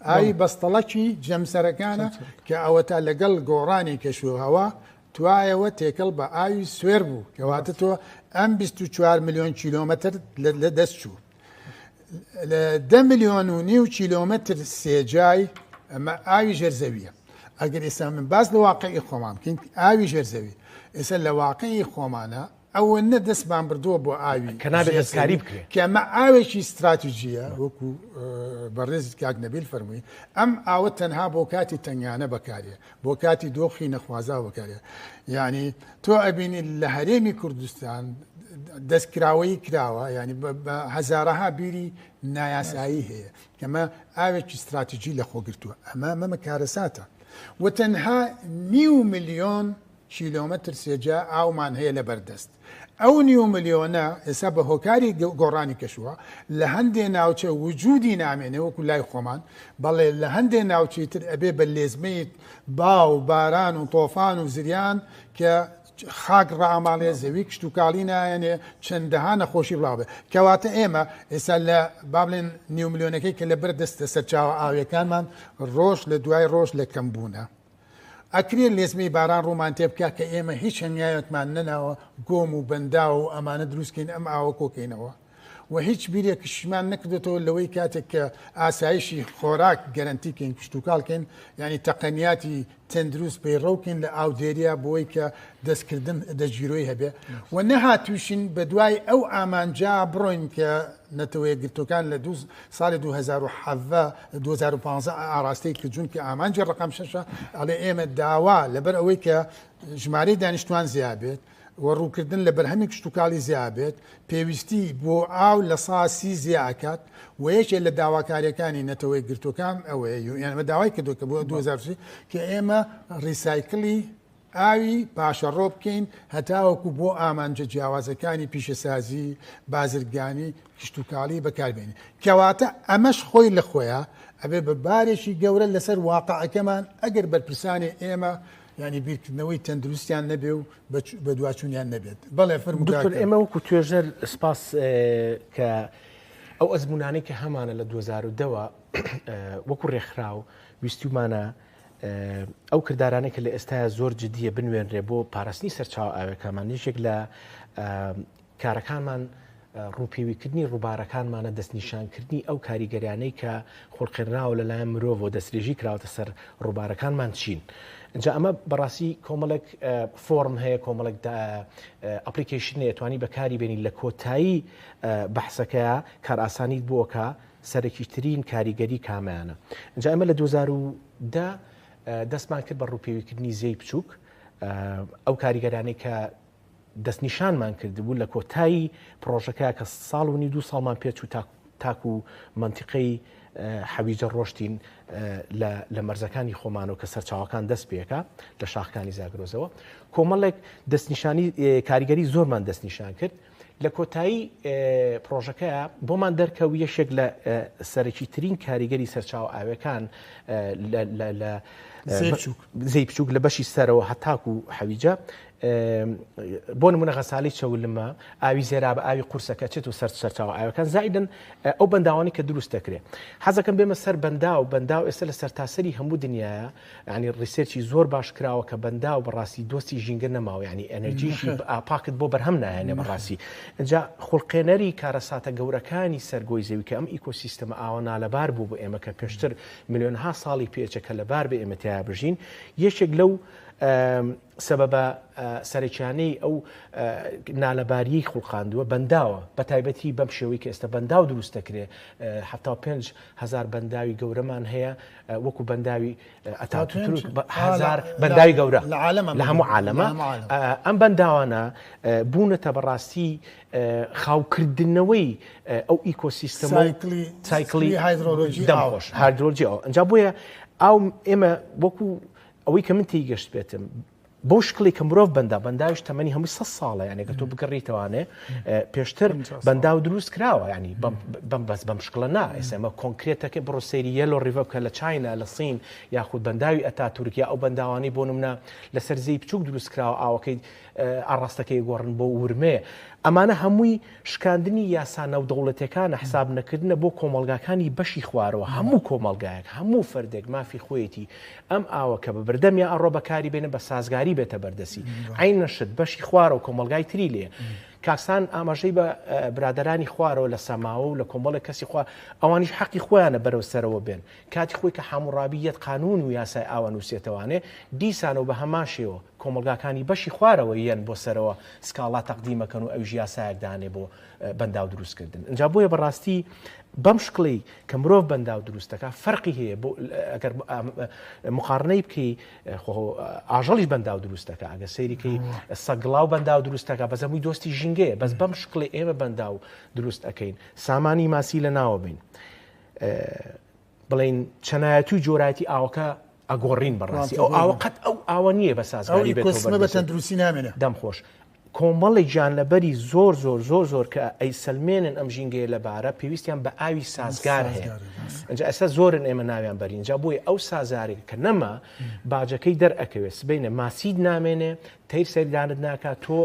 ئاوی بەستەڵەکی جەمسەرەکانە کە ئەوەتا لەگەڵ گۆڕانی کەشوهەوا توایەوە تێکەڵ بە ئاوی سوێر بوو کەواتە تۆ ئەم 24 ملیۆن کیلۆمەتر لە دەست چوو لە دە ملیۆن و نیو کیلۆمەتر سێجای ئەمە ئاوی ژێرزەویە ئەگەر ئێستا من باس لە واقعی خۆمان بکەین ئاوی ژێرزەوی ئێستا لە واقعی خۆمانە ئەوەندە دەستمان بردووە بۆ ئاوی کە نابێت دەستکاری بکرێت کە ئەمە ئاوێکی ستراتیژیە وەکو بەڕێز کاک نەبیل فەرمووی ئەم ئاوە تەنها بۆ کاتی تەنگانە بەکارێ بۆ کاتی دۆخی نەخوازا بەکارێ یعنی تۆ ئەبینی لە هەرێمی کوردستان دەستکراوەیی کراوە ینی بە هەزارەها بیری نایاسایی هەیە کەمە ئاوێکی ستراتیژی لە خۆگرتووە ئەمە مەمە کارەساتە و تەنها نیو ملیۆن کیلۆمەتر سێجا ئاومان هەیە لە بەردەست. ئەو نیو ملیۆنە ئێستا بە هۆکاری گۆڕانی کەشوهەوا لە هەندێ ناوچە وجودی نامێنێ وەکو لای خۆمان، بەڵێ لە هەندێ ناوچەی تر ئەبێ بە لێزمەی با و باران و تۆفان و زریان کە خاک ڕاماڵێ زەوی کشتوکاڵی نایەنێ چەندەها نەخۆشی بڵاو بێ. کەواتە ئێمە ئێستا لە با بڵێن نیو ملیۆنەکەی کە لە بەر دەستە سەرچاوە ئاویەکانمان ڕۆژ لە دوای ڕۆژ لە کەمبوونە. ئەکرێ لێزمەی باران ڕوومان تێ بکا کە ئێمە هیچ هەنگاوێکمان نەناوە گۆم و بەنداو و ئەمانە دروست کەین ئەم ئاوە کۆکەینەوە. و هیچ بیرێکشمان نەکردێتەوە لەوەی کاتێک کە ئاسایشی خۆراک گەرەنتی کەین، کشتوکاڵ کەین، یانی تەقەنیاتی تەندروست پەیڕەو کەین لە ئاودێریا بۆی کە دەستکردن دەستگیرۆی هەبێ و نەهاتووشین بە دوای ئەو ئامانجە بڕۆین کە نەتەوە یەکگرتووەکان لە دوو ساڵی 2017 2015 ئاراستەی کردوون کە ئامانجی ڕقم شەشە ئەڵێ ئێمە داوا لەبەر ئەوەی کە ژمارەی دانیشتوان زیابێت و ڕووکردن لە بەرهەمی کشتوکاڵی زیابێت، پێویستی بۆ ئاو 30% زیاکات و یەکێ لە داواکاریەکانی نەتەوە یەکگرتووەکان ئەوەیە UN ئەمە داوای کردووە کە بۆ 2030 کە ئێمە recycle ی ئاوی پاشەڕۆ بکەین هەتاوەکو بۆ ئامانجە جیاوازەکانی پیشەسازی، بازرگانی، کشتوکاڵی بەکاربێنین. کەواتە ئەمەش خۆی لە خۆیا ئەبێ بە بارێکی گەورە لەسەر واقعەکەمان ئەگەر بەرپرسانی ئێمە یانی بیرکردنەوەی تەندروستیان نەبێ و بەدواچوونیان نەبێت. بەڵێ فەرموو کاک. دکتۆر ئێمە وەکو توێژەر سپاس کە ئەو ئەزموونانەی کە هەمانە لە 2010 وە وەکو ڕێکخراو ویستومانە ئەو کردارانەی کە لە ئێستایا زۆر جدیە بنوێنرێ بۆ پاراستنی سەرچاوە ئاوێکامان یەکێک لە کارەکانمان ڕووپێویکردنی ڕووبارەکانمانە دەستنیشانکردنی ئەو کاریگەریانەی کە خوڵقێنراوە لەلایەن مرۆڤەوە دەسترێژی کراوەتە سەر ڕووبارەکانمان چین. جا ئەمە بەڕاستی کۆمەڵێک فۆرم هەیە کۆمەڵێک application هەیە توانی بەکاری بێنی لە کۆتایی بەحسەکەیا کارئاسانیت بۆکە سەرەکیترین کاریگەری کامەیانە. جا ئێمە لە 2010 دەستمان کرد بە ڕووپێویکردنی زێی بچووک ئەو کاریگەرانەی کە دەستنیشانمان کردبوو لە کۆتایی پڕۆژەکە کە ساڵ و نیو دوو ساڵمان پێچوو تاکو مەنتیقەی حەویجە ڕۆشتین لە مەرزەکانی خۆمانەوە کە سەرچاوەکان دەست پێکا لە شاخکانی زاگرۆزەوە کۆمەڵێک دەستنیشانی کاریگەری زۆرمان دەستنیشان کرد لە کۆتایی پرۆژەکەیا بۆمان دەرکەوت یەکێک لە سەرەکی ترین کاریگەری سەرچاوە ئاوەکان لە زێی بچووک لە بەشی سەرەوە هەتاکو حەویجە بۆ نمونە غەسالی چەولمە ئاوی زێرا بە ئاوی قورسەکە چێت و سەر سەرچاوە ئاوەکان زایدن ئەو بەنداوانی کە دروست دەکرێت حەزەکەم بێمە سەر بەنداو بەنداو ئێستا لە سەرتاسەری هەموو دنیاە یانی research ی زۆر باش کراوە کە بەنداو بەڕاستی دۆستی ژینگە نەماوە یانی ئەنەرجیشی پاکت بۆ بەرهەم نایەنێ بەڕاستی ئەجا خوڵقێنەری کارەساتە گەورەکانی سەرگۆی زەوی کە ئەم ئیکۆسیستەمە ئاوە نالەبار بوو بۆ ئێمە کە پێشتر ملیۆنها ساڵی پێچە کە لەبار بێ ئێمە تیا بژین یەکێک لەو سەبەبە سەرەکیانەی ئەو نالەباریەی خوڵقاندووە بەنداوە بە تایبەتی بەم شێوەی کە ئێستا بەنداو دروست دەکرێ 75 هزار بەنداوی گەورەمان هەیە وەکو بەنداوی ئەتاتورک هزار بەنداوی گەورە لە هەموو عالەمە ئەم بەنداوانە بوونەتە بەڕاستی خاوکردنەوەی ئەو ئیکۆسیستەمە cycle ی هایدرۆلۆجی دەمخۆش هایدرۆلۆجی ئەو ئەنجا بۆیە ئەو ئێمە وەکو ئەوەی کە من تێیگەشت بێتم بەو شکڵی کە مرۆڤ بەندا بەنداویش تەمەنی هەمووی سە ساڵە یانێ کە تۆ بگەڕیتەوانێ پێشتر بەنداو دروست کراوە ینی بەم بەس بەم شکڵە نا ئێسێمە کۆنکرێتەکە بڕۆ سەیری Yellow River بکە لە چاینا لە سین یاخود بەنداوی ئەتا تورکیا ئەو بەنداوانی بۆ نمونە لەسەر زێی بچووک دروست کراوە ئاوەکەی ئاڕاستەکەی گۆڕن بۆ ورمێ ئەمانە هەمووی شکاندنی یاسا ناودەوڵەتیەکانە، حساب نەکردنە بۆ کۆمەڵگاکانی بەشی خوارەوە، هەموو کۆمەڵگایەک، هەموو فەردێک مافی خۆیەتی ئەم ئاوە کە بە بەردەمیا ئەڕۆ بەکاری بێنێ بە سازگاری بێتە بەردەسی، عەینەن شت بەشی خوارەوە کۆمەڵگای تری لێیە. کاکسان ئاماژەی بە برادەرانی خوارەوە لە سەماوە و لە کۆمەڵێک کەسی خوا ئەوانیش حەقی خۆیانە بەرەو سەرەوە بێن کاتی خۆی کە حاموڕابی یەت قانون و یاسای ئاوە نووسێتەوانێ دیسانەوە بە هەمان شێوە کۆمەڵگاکانی بەشی خوارەوە یەن بۆ سەرەوە سکاڵا تەقدیمەکەن و ئەویش یاسایەک دانێ بۆ بەنداو دروست کردن ئینجا بۆیە بەڕاستی بەم شکڵی کە مرۆڤ بەنداو دروست دەکا فەرقی هەیە بۆ ئەگەر مقارنەی بکەی خۆ ئاژەڵیش بەنداو دروست دەکا ئەگەر سەیریکەی سەگڵاو بەنداو دروست دەکا بەس هەمووی دۆستی ژینگەیە بەس بەم شکڵی ئێمە بەنداو دروست ئەەکەین سامانی ماسی لە ناوە بین بڵێین چەنایەتی و جۆرایەتی ئاوەکە ئەگۆڕین بەڕاستی ئەو ئاوە قەت ئەو ئاوە نییە بە سازگاری بێت بە تەندروستی نامێنێ. دەم خۆش. کۆمەڵێک گیانلەبەری زۆر زۆر زۆر زۆر کە ئەیسەلمێنن ئەم ژینگەیە لەبارە پێویستیان بە ئاوی سازگار هەیە ئەنجا ئێستا زۆرن ئێمە ناویان بەرین جا بۆیە ئەو سازارێک کە نەما باجەکەی دەرئەکەوێت سبەینە ماسیت نامێنێ تەیر سەردانت ناکات تۆ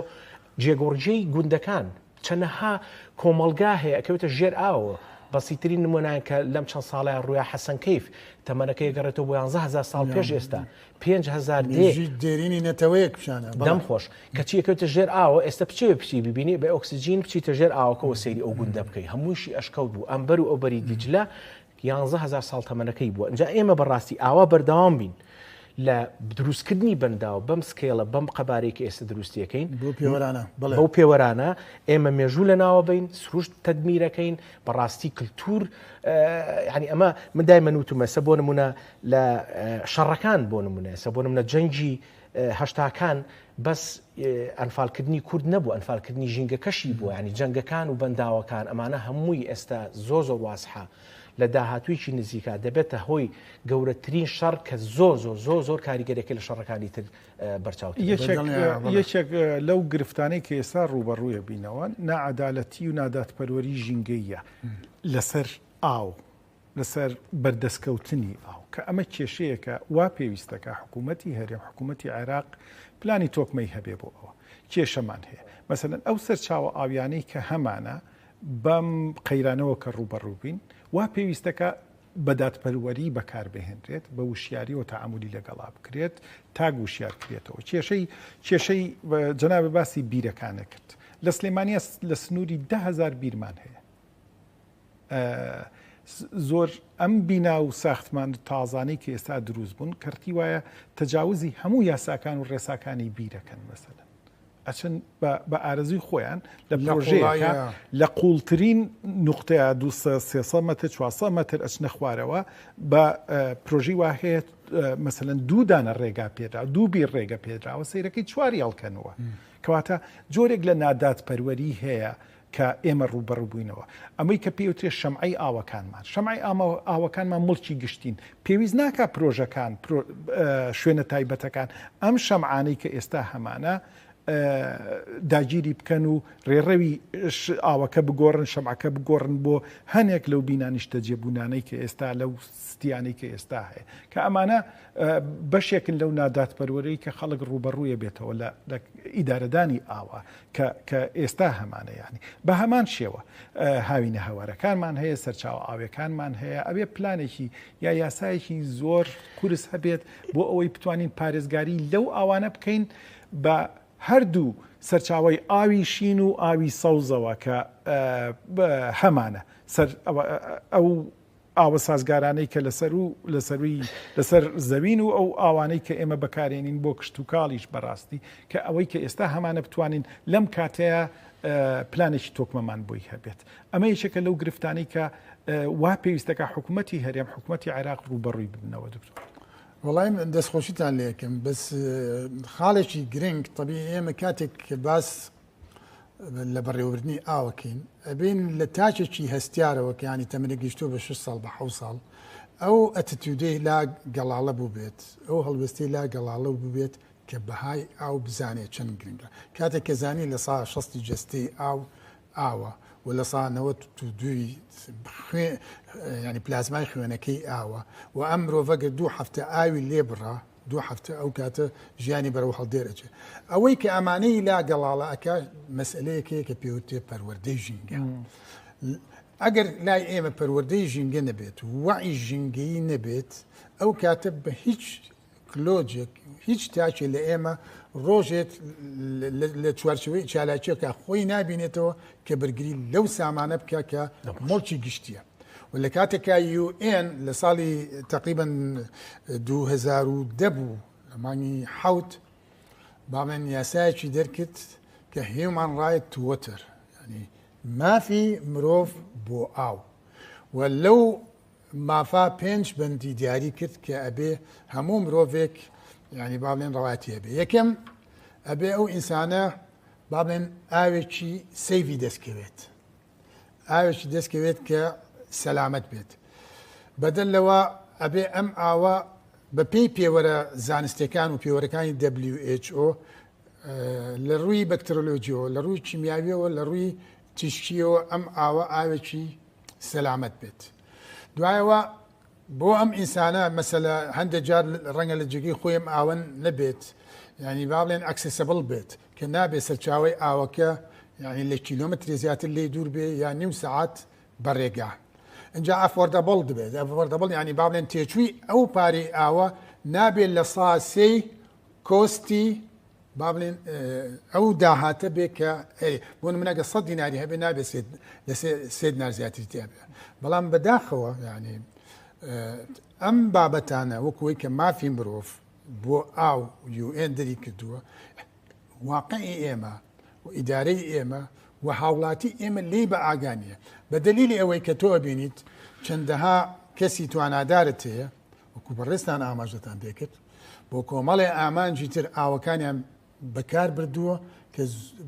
جێگۆڕگێی گوندەکان چەنەها کۆمەڵگا هەیە ئەکەوێتە ژێر ئاوەوە. بەسیترین نمونایان کە لەم چەند ساڵەیە ڕوویا حەسەن کەیف تەمەنەکەی گەڕێتەوە بۆ 11000 ساڵ پێش ئێستا 5000 دێ دێرینی نەتەوەیەک پیشانە دەم خۆش کەچی ئەکەوێتە ژێر ئاوە ئێستا بچێ بچی ببینی بە ئۆکسجین بچیتە ژێر ئاوەکەەوە سەیری ئەو گوندە بکەی هەمووشی ئەشکەوت بوو ئەمبەر و ئەوبەری دیجلە 11000 ساڵ تەمەنەکەی بووە ئینجا ئێمە بەڕاستی ئاوا بەردەوام بین لە دروستکردنی بەنداو بەم scale ە بەم قەبارەی کە ئێستا دروستیەکەین بەو پێوەرانە ئێمە مێژوو لە ناوە بین سروشت تەدمیرەکەین بەڕاستی کللتور ینی ئەمە من دایمە نوتومەسە بۆ نمونە لە شەڕەکان بۆ نمونە سە بۆ نمونە جەنگی هەشتاکان بەس ئەنفالکردنی کورد نەبوو ئەنفالکردنی ژینگەکەشی بوو ینی جەنگەکان و بەنداوەکان ئەمانە هەمووی ئێستا زۆر زۆر وازحە لە داهاتوویەکی نزیکا دەبێتە هۆی گەورەترین شەڕ کە زۆر زۆر زۆر زۆر کاریگەرەکە لە شەڕەکانی تر بەرچاو یەکێک لەو گرفتانەی کە ئێستا ڕووبەڕوویە بینەوە ناعەدالەتی و نادادپەروەری ژینگەیە لەسەر ئاو لەسەر بەردەستکەوتنی ئاو، کە ئەمە کێشەیەکە وا پێویستەکا حکوومەتی هەرێم، حکوومەتی عێراق پلانی تۆکمەی هەبێ بۆ ئەوە. کێشەمان هەیە. مەسەلەن ئەو سەرچاوە ئاویانەی کە هەمانە بەم قەیرانەوە کە ڕووبەڕوو بین، وا پێویستەکا بە دادپەروەری بەکار بهێنرێت، بە وشیاریەوە تەعامولی لەگەڵا بکرێت، تاک وشیار کرێتەوە. کێشەی کێشەی جەنابت باسی بیرەکانە کرد. لە سلێمانییە لە سنووری 10,000 بیرمان هەیە. زۆر ئەم بینا و ساختمان تازانەی کە ئێستا دروست بوون کەڕتی وایە تەجاوزی هەموو یاساکان و ڕێساکانی بیرەکەن مەسەلەن ئەچن بە ئارەزوی خۆیان لە پرۆژەیەکە لە قوڵترین نقطەیە 200 متر 400 متر ئەچنە خوارەوە بە پرۆژی وا هەیە مەسەلەن دوو دانە ڕێگا پێدا دوو بیر ڕێگە پێدراوە سیرەکەی چواری هەڵکەنەوە کەواتە جۆرێک لە نادادپەروەری هەیە کە ئێمە ڕووبەڕوو بووینەوە. ئەمەی کە پێی وترێ شەمعەی ئاوەکانمان. شەمعەی ئاوەکانمان موڵکی گشتین. پێویست ناکا پرۆژەکان، شوێنە تایبەتەکان، ئەم شەمعانەی کە ئێستا هەمانە داگیری بکەن و ڕێڕەوی ئاوەکە بگۆڕن، شەمعەکە بگۆڕن بۆ هەنێک لەو بینا نیشتەجێبوونانەی کە ئێستا لەو ستیانەی کە ئێستا هەیە. کە ئەمانە بەشێکن لەو نادادپەروەرەی کە خەڵک ڕووبەڕوویە بێتەوە لە ئیدارەدانی ئاوە. کە کە ئێستا هەمانە یانی بە هەمان شێوە هاوینە هەوارەکانمان هەیە سەرچاوە ئاوێکانمان هەیە ئەوێ پلانێکی یا یاسایەکی زۆر قورس هەبێت بۆ ئەوەی بتوانین پارێزگاری لەو ئاوانە بکەین بە هەردوو سەرچاوی ئاوی شین و ئاوی سەوزەوە کە هەمانە سەر ئەو ئاوە سازگارانەی کە لەسەر و لەسەروی لەسەر زەوین و ئەو ئاوانەی کە ئێمە بەکارێنین بۆ کشتوکاڵیش بەڕاستی کە ئەوەی کە ئێستا هەمانە بتوانین لەم کاتەیە پلانێکی تۆکمەمان بۆی هەبێت ئەمە یەکێکە لەو گرفتانەی کە وا پێویستەکە حکوومەتی هەرێم حکوومەتی عێراق ڕووبەڕووی ببنەوە دکتۆر. وەڵای من دەستخۆشیتان لێکم بەس خاڵێکی گرنگ طبیعی ئێمە کاتێک کە باس لە بەڕێوەبردنی ئاوەکەین ئەبین لە تاکێکی هەستیارەوە کە ینی تەمەنی گەیشتووە بە 6 ساڵ بە حەوت ساڵ ئەو attitude ەی لا گەڵاڵە بووبێت ئەو هەڵوێستەی لا گەڵاڵە بووبێت کە بەهای ئاو بزانێت چەند گرنگە کاتێک کە زانی لە سا شەستی جەستەی ئاو ئاوە و لە سا نەوەت و دووی خوێ ینی پلازمای خوێنەکەی ئاوە و ئەم مرۆڤە گەر دوو هەفتە ئاوی لێ بڕا دوو هەفتە ئەو کاتە ژیانی بەرەو هەڵدێر ئەچێ. ئەوەی کە ئەمانەی لا گەڵاڵە ئەکا مەسئلەیەک هەیە کە پێوترێ پەروەردەی ژینگە. ئەگەر لای ئێمە پەروەردەی ژینگە نەبێت و وەعی ژینگەیی نەبێت ئەو کاتە بە هیچ کلۆجێک هیچ تاکێ لە ئێمە ڕۆژێک لە چوارچێوەی چالاکیەکە خۆی نابینێتەوە کە بەرگری لەو سامانە بکە کە موڵکی گشتیە. و لە کاتێکا یو ئێن لە ساڵی تقریبا 2010 بوو لە مانگی حەوت باڵێن یاسایەکی دەرکرد کە human right to water ینی مافی مرۆڤ بۆ ئاو و لەو مافا پێنج بەندی دیاری کرد کە ئەبێ هەموو مرۆڤێک ینی با بڵێن ڕەوایەتی هەبێ یەکەم ئەبێ ئەو ئینسانە با بڵێن ئاوێکی safe ی دەستکەوێت ئاوێکی دەست کەوێت کە سەلامەت بێت. بەدەر لەوە ئەبێ ئەم ئاوە بە پێی پێوەرە زانستیەکان و پێوەرەکانی WHO لە ڕووی بەکترۆلۆجیەوە لە ڕووی کیمیاویەوە لە ڕووی تیشکیەوە ئەم ئاوە ئاوێکی سەلامەت بێت. دوایەوە بۆ ئەم ئینسانە مەسەلە هەندێک جار ڕەنگە لە جێگەی خۆی ئەم ئاوە نەبێت یعنی با بڵێن accessible بێت کە نابێت سەرچاوەی ئاوەکە یعنی لە کیلۆمەتری زیاتر لێی دوور بێ یا نیو سەعات بە ڕێگا. ئینجا affordable دەبێت، affordable یانی با بڵێن تێچووی ئەو پارەی ئاوە نابێت لە سا سێی cost ی با بڵێن ئەو داهاتە بێ کە بۆ نمونە گە 100 دیناری هەبێ نابێت لە سێ دینار زیاتری تیا بێ. بەڵام بەداخەوە یعنی ئەم بابەتانە وەکوی کە مافی مرۆڤ بۆ ئاو UN دەری کردووە واقعی ئێمە و ئیدارەی ئێمە و هاوڵاتی ئێمە لێی بە ئاگا نییە بە دەلیلی ئەوەی کە تۆ ئەبینیت چەندەها کەسی توانادارت هەیە وەکو بەڕێزتان ئاماژەتان پێکرد بۆ کۆمەڵێ ئامانجی تر ئاوەکانیان بەکار بردووە کە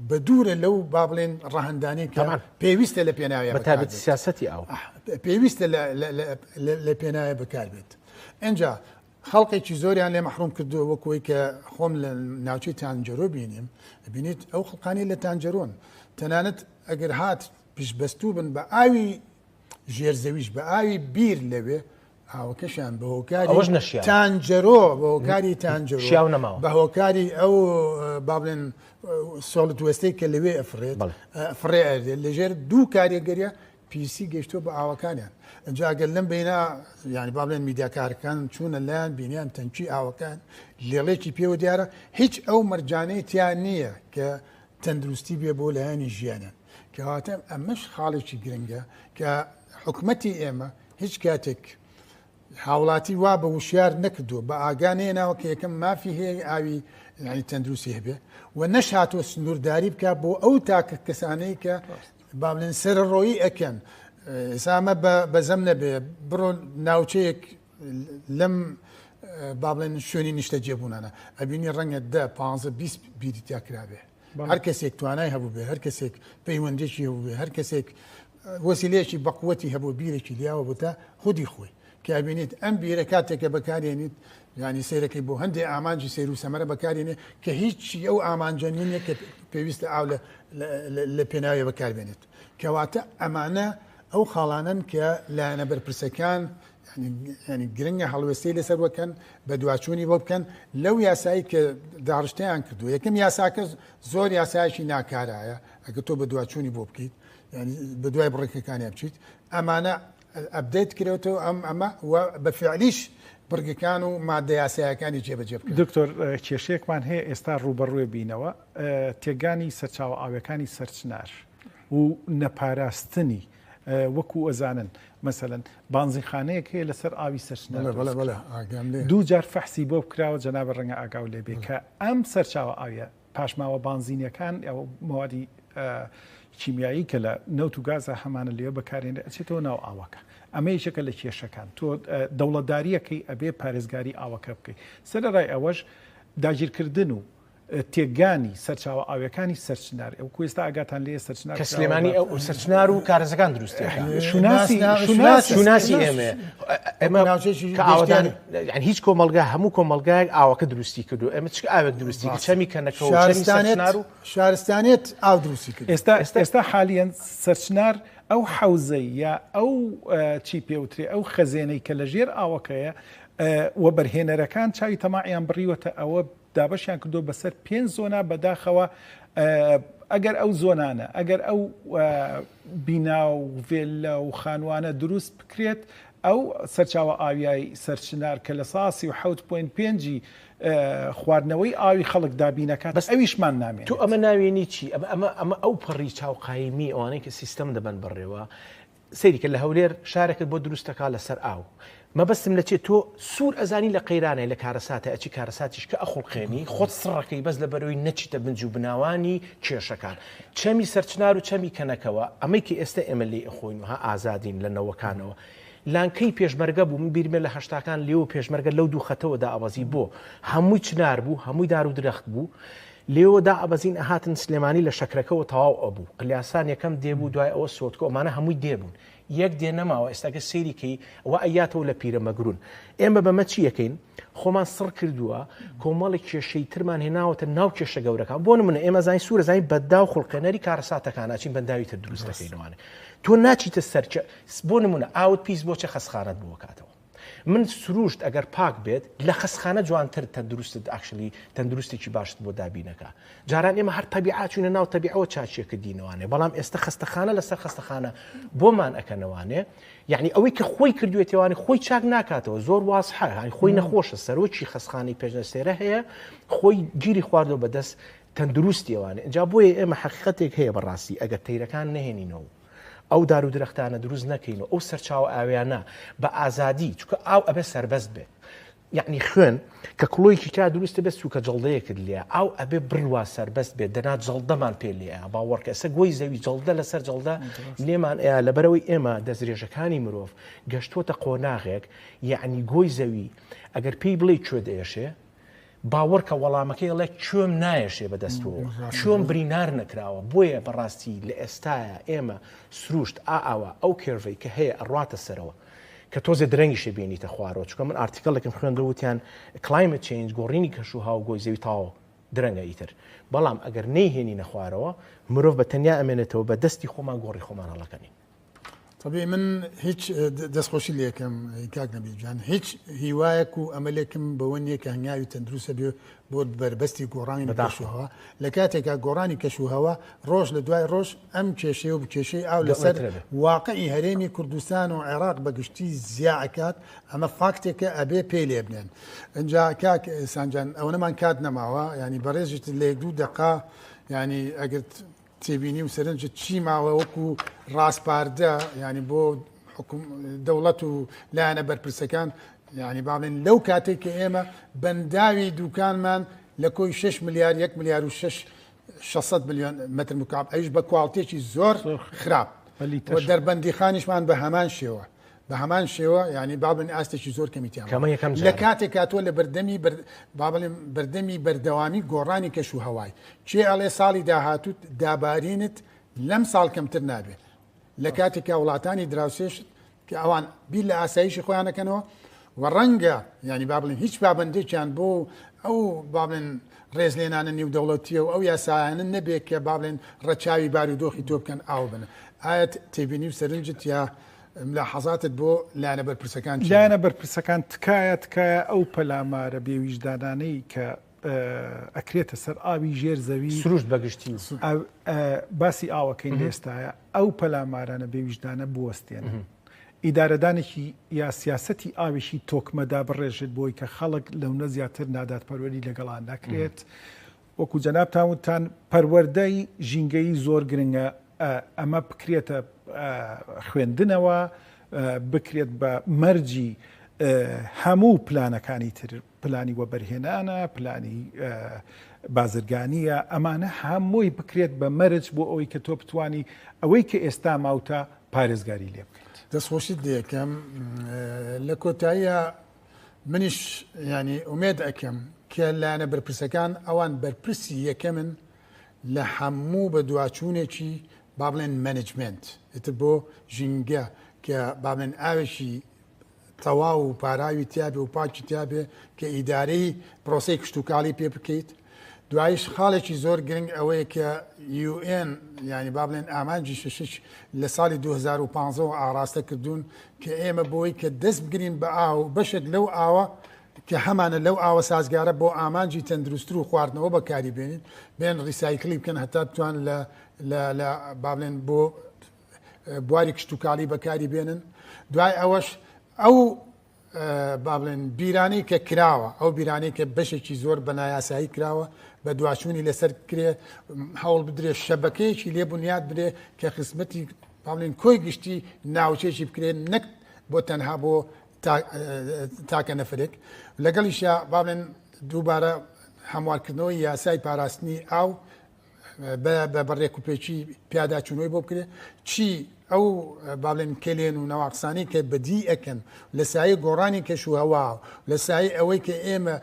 بە دوورە لەو با بڵێن ڕەهەندانەی کە پێویستە لە پێناوی بەتابەت سیاسەتی ئاو پێویستە لە پێناوی بەکار بێت. ئینجا خەڵکێکی زۆریان لێ مەحروم کردووە وەک وەی کە خۆم لە ناوچەی تانجەرۆ بینیم بینیت ئەو خەڵکانی لە تانجەرۆن تەنانەت ئەگەر هات پشتبەستوو بن بە ئاوی ژێرزەویش بە ئاوی بیر لەوێ ئاوەکەشیان بە هۆکاری ئەوەش نەشیاوە. تانجەرۆ بە هۆکاری تانجەرۆ شیاو نەماوە. بە هۆکاری ئەو با بڵێن solid waste ەی کە لەوێ ئەفرێت بەڵێ. فڕێ ئەدرێت لەژێر دوو کارێگەریە پیسی گەیشتووە بە ئاوەکانیان ئینجا ئەگەر لەم بەینە یانی با بڵێن میدیاکارەکان چوونە لایان بینیان تەنکی ئاوەکان لێڵێکی پێوە دیارە هیچ ئەو مەرجانەی تیا نییە کە تەندروستی بێ بۆ لایەنی ژیانیان کەواتە ئەمەش خاڵێکی گرنگە کە حکومەتی ئێمە هیچ کاتێک هاوڵاتی وا بە وشیار نەکردووە بە ئاگا نێناوە کە یەکەم مافی هەیە ئاوی یعنی تەندروستی هەبێ و نەشهاتوە سنوورداری بکە بۆ ئەو تاکە کەسانەی کە با بڵێن سەرەڕۆیی ئەکەن ئێستا ئەمە بەزەم نەبێ بڕۆ ناوچەیەک لەم با بڵێن شوێنی نیشتەجێبوونانە ئەبینی ڕەنگە دە پ 20 بیری تیا کرابێ هەر کەسێک توانای هەبوو بێ هەر کەسێک پەیوەندێکی هەبوو بێ هەر کەسێک وەسیلەیەکی بەقوەتی هەبوو بیرێکی لیاوە بۆتە خودی خۆی کە ئەبینیت ئەم بیرە کاتێکە بەکارێنیت یانی سەیرەکەی بۆ هەندێ ئامانجی سەیر و سەمەرە بەکارێنێ کە هیچی ئەو ئامانجە نییە کە پێویستە ئاو لە پێناوێ بەکاربێنێت کەواتە ئەمانە ئەو خاڵانەن کە لایەنە بەرپرسەکان ینی گرنگە هەڵوێستەی لەسەر وەکەن بە دواچوونی بۆ بکەن لەو یاسایی کە داڕشتیان کردو یەکەم یاساکە زۆر یاسایەکی ناکارایە ئەگە تۆ بە دواچوونی بۆ بکەیت بە دوای بڕێکەکانی بچیت ئەمانە update کرێتەوە ئەم ئەمە و بە فعلیش بڕگەکان و مادە یاسایەکانی جێبەجێ بکەن. دکتۆر کێشەیەکمان هەیە ئێستا ڕووبەڕووێ بینەوە تێگانی سەرچاوە ئاویەکانی سەرچنار و نەپاراستنی وەکو ئەزانن مەسەلەن بانزینخانەیەک هەیە لەسەر ئاوی سەرچنار دوو جار فەحسی بۆ بکراوە جەنابت ڕەنگە ئاگاو لێ بێ کە ئەم سەرچاوە ئاویە پاشماوە بانزینیەکان ئەو مەوادی کیمیایی کە لە نەوت و گازە هەمانە لێ بەکارێنرێ ئەچێتەوە ناو ئاوەکە ئەمە یەکێکە لە کێشەکان تۆ دەوڵەتداریەکەی ئەبێ پارێزگاری ئاوەکە بکەیت سەرەڕای ئەوەش داگیرکردن و تێگانی سەرچاوە ئاویەکانی سەرچنار ئەو کوێستا ئاگاتان لێ سەرچنار کە سلێمانی ئەو سەرچنار و کارەزەکان دروستی شوناسی شوناسی ئێمە ئێمە کە ئاوەدان یعنی هیچ کۆمەڵگا هەموو کۆمەڵگایەک ئاوەکە دروستی کردو ئێمە چ ئاوێک دروستی کرد چەمی کەنەکە و چەمی سەرچنار و شارستانێت ئاو دروستی کرد ئێستا ئێستا حالیەن سەرچنار ئەو حەوزەی یا ئەو چی پێوترێ ئەو خەزێنەی کە لە ژێر ئاوەکەیە وەبەرهێنەرەکان چاوی تەماعیان بڕیوەتە ئەوە دابەشیان کردووە بەسەر پێنج زۆنا بەداخەوە ئەگەر ئەو زۆنانە ئەگەر ئەو بینا و ڤێلە و خانوانە دروست بکرێت ئەو سەرچاوە ئاویای سەرچنار کە لە ساسی و حوت point پێنجی خواردنەوەی ئاوی خەڵک دابینەکات بەس ئەویشمان نامێن تۆ ئەمە ناوێنی چی ئەمە ئەمە ئەمە ئەو پەڕی چاوقایمی ئەوانەی کە سیستەم دەبەن بەڕێوە سەیری کە لە هەولێر شارێکت بۆ دروست دەکا لەسەر ئاو مەبەستم لە چێ تۆ سوور ئەزانی لە قەیرانای لە کارەساتە ئەچی کارەساتیش کە ئەخوڵقێنی خۆت سڕەکەی بەس لە بەرەوەی نەچیتە بنج و بناوانی کێشەکان چەمی سەرچنار و چەمی کەنەکەوە ئەمەی کە ئێستا ئێمە لێی ئەخۆین و ها ئازادین لە نەوەکانەوە لانکەی پێشمەرگە بوو من بیرمە لە هەشتاکان لێوە پێشمەرگە لەو دوو خەتەوە دائەبەزی بۆ هەمووی چنار بوو هەمووی دار و درەخت بوو لێوە دائەبەزین ئەهاتن سلێمانی لە شەکرەکەوە تەواو ئەبوو قلیاسان یەکەم دێ بوو دوای ئەوە سۆتکۆ ئەمانە هەمووی دێ بوون یەک دێ نەماوە ئێستا گەر سەیری کەی وا ئەیاتەوە لە پیرەمەگرون ئێمە بەمە چی ئەکەین خۆمان سڕ کردووە کۆمەڵی کێشەی ترمان هێناوەتە ناو کێشە گەورەکان بۆ نمونە ئێمە زانین سوورە زانین بەداو خوڵقێنەری کارەساتەکان ئەچین بەنداوی تر دروست دەکەینەوانێ تۆ ناچیتە سەر بۆ نمونە ئاوت پیس بۆ چە خەسخانەت بۆ کاتەوە. من سروشت ئەگەر پاک بێت لە خەستخانە جوانتر تەندروستت actually تەندروستێکی باشت بۆ دابینەکە جاران ئێمە هەر تەبیعا چوینە ناو تەبیعەوە چاچیە کردینەوانێ بەڵام ئێستا خەستەخانە لەسەر خەستەخانە بۆمان ئەکەنەوانێ یعنی ئەوەی کە خۆی کردوێتیوانی خۆی چاک ناکاتەوە زۆر وازحە هەی خۆی نەخۆشە سەرۆکی خەستخانەی پێشنەسێرە هەیە خۆی گیری خواردەوە بەدەست تەندروستیەوانێ جا بۆیە ئێمە حەقیقەتێک هەیە بەڕاستی ئەگەر تەیرەکان نەهێنینەوە ئەو دار و درەختانە دروست نەکەین و ئەو سەرچاوە ئاویانە بە ئازادی چکە ئاو ئەبێ سربەست بێت یەعنی خوێن کە کڵۆیەکی تیا دروست دەبێت سوکە جەڵدەیەکت لێیە ئاو ئەبێ بڕوا سەربەست بێت دەنا جەڵدەمان پێ لێیە باوەڕکە ئێستا گۆی زەوی جەڵدە لەسەر جەڵدە لێمان ئەیا لەبەرەوەی ئێمە دەستدرێژەکانی مرۆڤ گەشتووەتە قۆناغێک یەعنی گۆی زەوی ئەگەر پێی بڵێ کوێ دەیەشێ باوەڕکە وەڵامەکەی ئەڵێ کوێم نایەشێ بەدەستەوە کوێم برینار نەکراوە بۆیە بەڕاستی لە ئێستاە ئێمە سروشت ئا ئاوا ئەو curve ەی کە هەیە ئەڕواتە سەرەوە کە تۆزێ درەنگیشە بێنیتە خوارەوە چونکە من article ێکم خوێندەوە وتیان climate change گۆڕینی کەش و هاو گۆی زەوی تاو درەنگە ئیتر بەڵام ئەگەر نەیهێنینە خوارەوە مرۆڤ بە تەنیا ئەمێنێتەوە بە دەستی خۆمان گۆڕی خۆمان هەڵەکەنین. طبیعی من هیچ دەستخۆشی لێکەم کاک نەبیل جان هیچ هیوایەک و ئەمەلێکم بەوە نییە کە هەنگاوی تەندروستە بێ بۆ بەربەستی گۆڕانی کەشوهەوا لە کاتێکا گۆڕانی کەشوهەوا ڕۆژ لە دوای ڕۆژ ئەم کێشەیە و کێشەی ئاو لەسەر واقعی هەرێمی کوردستان و عێراق بە گشتی زیا ئەکات ئەمە فاکتێکە ئەبێ پێی لێ بنێن ئینجا کاک سانجان ئەوەنەمان کات نەماوە ینی بەڕێزیت لە یەک دوو دەقا ینی ئەگەر تێبینی و سەرنجت چی ماوە وەکو ڕاسپاردە ینی بۆ حکوم دەوڵەت و لایەنە بەرپرسەکان یعنی با بڵێن لەو کاتێک کە ئێمە بەنداوی دوکانمان لە کۆی 6 ملیار 1 ملیار و 600 میلیۆن متر مکعب ئەویش بە کواڵتێکی زۆر خراپ و دەربەندیخانیشمان بە هەمان شێوە بە هەمان شێوە یعنی با بڵێن ئاستێکی زۆر کەمی تیا لە کاتێک کاتوە لە بەردەمی با بڵێن بەردەمی بەردەوامی گۆڕانی کەش و هەوای کێ ئەڵێ ساڵی داهاتوو دابارینت لەم ساڵ کەمتر نابێت لە کاتێکا وڵاتانی دراوسێشت کە ئەوان بیر لە ئاسایشی خۆیان ئەکەنەوە و ڕەنگە یانی با بڵێن هیچ پابەندێکیان بۆ ئەو با بڵێن ڕێزلێنانە نێودەوڵەتیە و ئەو یاسایانە نەبێت کە با بڵێن ڕەچاوی بارودۆخی تۆ بکەن ئاو بن ئایا تێبینی و سەرنجت یا ملاحەزاتت بۆ لایەنە بەرپرسەکان چییە؟ لایەنە بەرپرسەکان تکایە تکایە ئەو پەلامارە بێویژدانانەی کە ئەکرێتە سەر ئاوی ژێر زەوی سروشت بەگشتی باسی ئاوەکەین لە ئێستاە ئەو پەلامارانە بێویژدانە بوەستێنن ئیدارەدانێکی یا سیاسەتی ئاوێکی تۆکمە دابڕێژێت بۆی کە خەڵک لەونە زیاتر نادادپەروەری لەگەڵان نەکرێت وەکو جەنابتان وتان پەروەردەی ژینگەیی زۆر گرنگە ئەمە بکرێتە خوێندنەوە بکرێت بە مەرجی هەموو پلانەکانی تر پلانی وەبەرهێنانە، پلانی بازرگانییە، ئەمانە هەمووی بکرێت بە مەرج بۆ ئەوەی کە تۆ بتوانی ئەوەی کە ئێستا ماوتە پارێزگاری لێ بکەیت. دەستخۆشیت لێکەم لە کۆتاییە منیش ینی ئومێد ئەکەم کە لایەنە بەرپرسەکان ئەوان بەرپرسی یەکەمن لە هەموو بە دواچوونێکی با بڵێن مەنجمنت ئیتر بۆ ژینگە کە با بڵێن ئاوێکی تەواو و پاراوی تیابێ و پاکی تیابێ کە ئیدارەی پرۆسەی کشتوکاڵی پێ بکەیت دوایش خاڵێکی زۆر گرنگ ئەوەیە کە UN یعنی با بڵێن ئامانجی شەشش لە ساڵی 2015 ەوە ئاراستە کردوون کە ئێمە بۆی کە دەست بگرین بە ئاو بەشێک لەو ئاوە کە هەمانە لەو ئاوە سازگارە بۆ ئامانجی تەندروستتر و خواردنەوە بەکاری بێنین بێن recycle ی بکەن هەتا بتوان لە لە با بڵێن بۆ بواری کشتوکاڵی بەکاری بێنن دوای ئەوەش ئەو با بڵێن بیرانەی کە کراوە ئەو بیرانەی کە بەشێکی زۆر بە نایاسایی کراوە بە دواچوونی لەسەر کرێ هەوڵ بدرێت شەبەکەیەکی لێ بنیات برێ کە خزمەتی با بڵێن کۆی گشتی ناوچێکی بکرێت نەک بۆ تەنها بۆ تاکە نەفرێک لەگەڵیشە با بڵێن دووبارە هەموارکردنەوەی یاسای پاراستنی ئاو بە ڕێکوپێکی پیاداچوونەوەی بۆ بکرێت چی ئەو با بڵێن کەلێن و نەواقسانی کە بەدی ئەکەن لە سایە گۆڕانی کەش و هەوا لە سایە ئەوەی کە ئێمە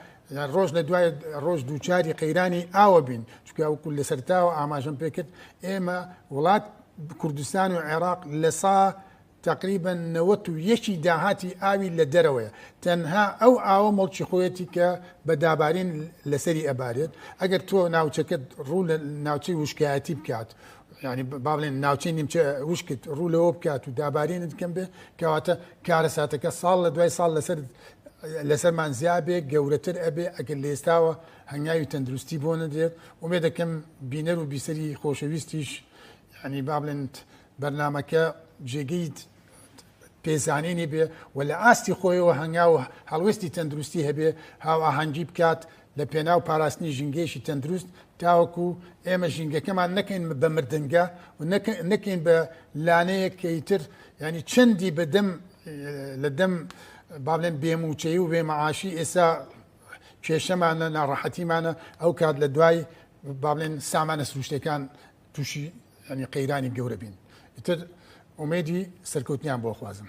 ڕۆژ لە دوای ڕۆژ دووچاری قەیرانی ئاوە بین چونکە وەکو لە سەرتاوە ئاماژەم پێکرد ئێمە وڵات کوردستان و عێراق لە سا تەقریبەن 91 ی داهاتی ئاوی لە دەرەوەیە، تەنها ئەو ئاوە موڵکی خۆیەتی کە بە دابارین لەسەری ئەبارێت، ئەگەر تۆ ناوچەکەت ڕوو لە ناوچەی وشکایەتی بکات، یانی با بڵێن ناوچەی نیمچە وشکت ڕوو لەوە بکات و دابارینت کەم بێ کەواتە کارەساتەکە ساڵ لە دوای ساڵ لەسەر لەسەرمان زیابێ گەورەتر ئەبێ ئەگەر لە ئێستاوە هەنگاوی تەندروستی بۆ نەدرێت ئومێ دەکەم بینەر و بیسەری خۆشەویستیش ینی با بڵێن بەرنمەکە جێگەی پێزانینی بێ و لە ئاستی خۆیەوە هەنگاو و هەڵوێستی تەندروستی هەبێ، هاوئاهەنگی بکات لە پێناو پاراستنی ژینگەیەکی تەندروست تاوەکو ئێمە ژینگەکەمان نەکەین بە مردنگە و نەکەین بە لانەیەک کە ئیتر یانی چەندی بە دەم لە دەم با بڵێن بێموچەی و بێمەعاشی ئێستا کێشەمانە ناڕەحەتیمانە ئەو کات لە دوای با بڵێن سامانە سروشتەکان تووشی ینی قەیرانی گەورە بین ئیتر ئومێدی سەرکەوتنیان بۆ خوازم.